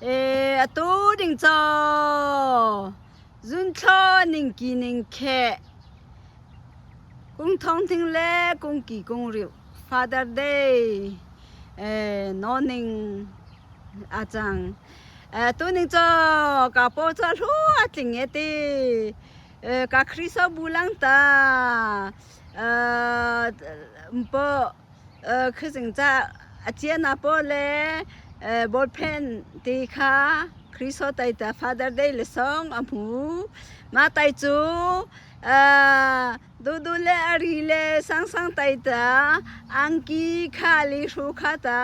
ເອ ອາຕູນິງຈໍ ຢຸນໂທນິງກີນິງແຂ ກຸງທອງທິງແລ ກຸງກີກຸງຣິວ Father Day ເອ ນອນນິງ ອາຈັງ ເອ ອາຕູນິງຈໍ ກາໂປຈະຮູ້ອາຕິງເອຕິ ເອ ກາຄຣິສອບບູລັງຕາ ເອີ ເປີ ເອີ ຄືຊິງຈະອາຈຽນອາໂປແລ ເອີ ບົດເພນຕີຄາ ຄຣິສໂຕໄຕຕາ Father Day ເລຊອງອຳພູ ມາໄຕຈູ ເອີ ດູດູເລອາຣີເລ ສັງສັງໄຕຕາ ອັງກີຄາລີຮູຄາຕາ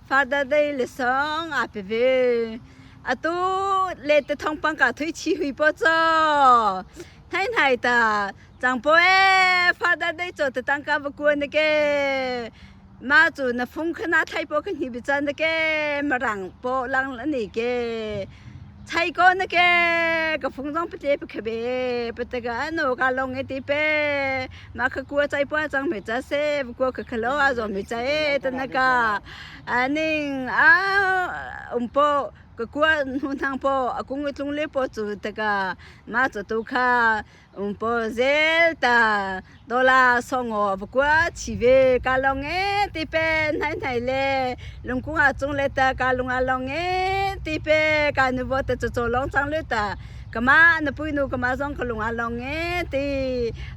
Father Day ເລຊອງອາເປເວ ອາຕູເລຕະທອງປັງກາທຸຍຊີຮຸຍໂປໂຈ ໄທໄທຕາ ຈັງໂປເອ Father Day ໂຈຕະຕັງກາບະກົວນະເກ ມາຈູນະຟຸງຄະນະໄທໂປຄະນີບິຈັນນະເກ ມະລັງໂປລັງລະນີເກ ໄທໂກນະເກ ກະຟຸງຈອງປະເຈປະຄະເບ ປະຕະກາໂນກາລົງເອຕິເປ ມາຄະກົວໄຈປວາຈັງເມຈາເຊ ປະກົວຄະຄະໂລອາໂຈເມຈາເອຕະນະກາ ອານິງ ອາ ອຸມໂປ ກະກົວຫູທາງໂປ ອາກຸງວິທຸງເລໂປຈູຕະກາ ມາຈະຕຸຄາ ອຸມໂປເຈລຕາ ໂດລາຊອງໂງ ປະກົວຊີເວ ກາລອງເອຕິເປນ ໄທໄທເລ ລຸງກຸງອາຈຸງເລຕາ ກາລຸງອາລອງເອຕິເປ ການຸໂວຕະໂຈໂຈລອງຈັງເລຕາ ກະມານະປຸຍນູ ກະມາຊອງກະລຸງອາລອງເອຕິ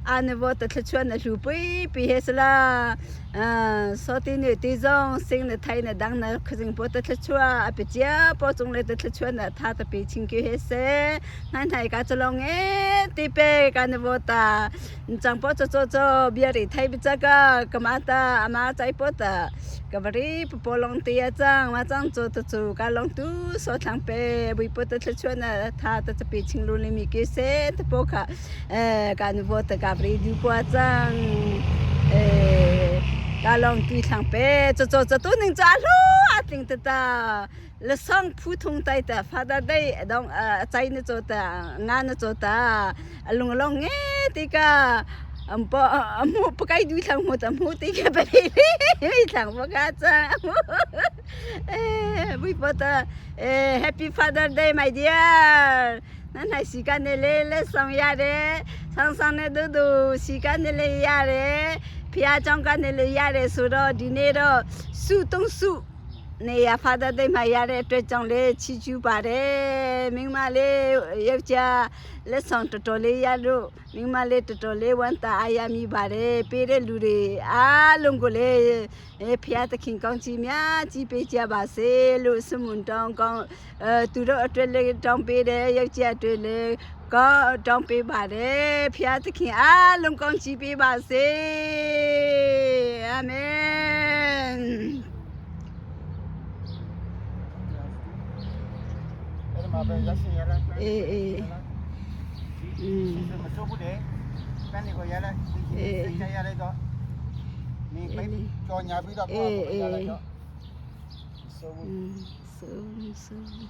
ອານຸໂວຕະທະຊວນນະລູປຸຍປີເຮສລາ ອາ ໂຊຕີເນຕີຈອງ ຊິງນະໄທນະດັງນະ ຄະຊິງໂປຕະທະຊວ ອາເປເຈຍໂປຈຸງເລຕະທະຊວນນະ ທາຕະປີຊິງກິເຮເຊ ນານໄທກາຈະລອງເອ ຕິເປ ການະໂວຕາ ຈັງໂປໂຈໂຈໂຈ ເບຍຣີໄທປິຈະກາ ກະມາຕາ ອາມາໄຈໂປຕາ ກະບາຣີປະໂປລອງເຕຍຈັງ ມາຈັງໂຈຕະຈູ ກາລອງຕູ ໂຊທັງເປ ບຸຍໂປຕະທະຊວນນະ ທາຕະຈະປີຊິງລູເລມີກິເຊ ຕະໂປຄະ ເອີ ການຸໂວຕະກາບຣີດູປວາຈັງ ເອີ ກາລອງຕຸຍທັງເປ ໂຈໂຈໂຈຕຸໜຶ່ງຈາລູອາຕິງຕະຕາ ລະຊອງພູທຸງໄຕຕະ Father Day ດອງ ເອີ ໄຈນະໂຈຕະ ງານນະໂຈຕະ ອາລຸງລອງເງຕິກາ ອຳປະ ອຳໂມປະໄກດຸຍທັງໂມຕະໂມຕິກະປະເດ ທັງປະກາຈັງ ເອີ ບຸຍໂປຕະ ເອີ Happy Father Day my dear ນານໄທຊີກາເນເລ ເລຊອງຢາເດ ຊອງຊອງເນດູດູ ຊີກາເນເລຢາເດ ພຽຈອງກາເນເລຢາເດ ຊູໂດ ດີເນໂດ ຊູຕຸງຊູ ເນຍ Father Day ມາຢາເດ ເຕຈອງເລ ຊີຈູບາເດ ມິງມາເລ ເຢຍວຈາ ເລຊອງໂຕໂຕເລຢາດູ ມິງມາເລໂຕໂຕເລ ວັນຕາອາຍາມີບາເດ ເປເດລູເດ ອາລຸງໂກເລ ເອ ພຽຕະຄິງກອງຈີມຍາ ຈີເປຈຽບາເຊ ລູສະມຸນຕອງກອງ ເອີ ຕູໂດອະຕວຍເລຕອງເປເດ ເຢວຈຽຕວຍເລ ກໍຕອງເປບາເດ ພຽຕະຄິງ ອາລຸງກອງຈີເປບາເຊ ອາເມນ. ເອ ເອ ອືມ ເອ ເອ ເອ ອືມ ສາທຸ ສາທຸ.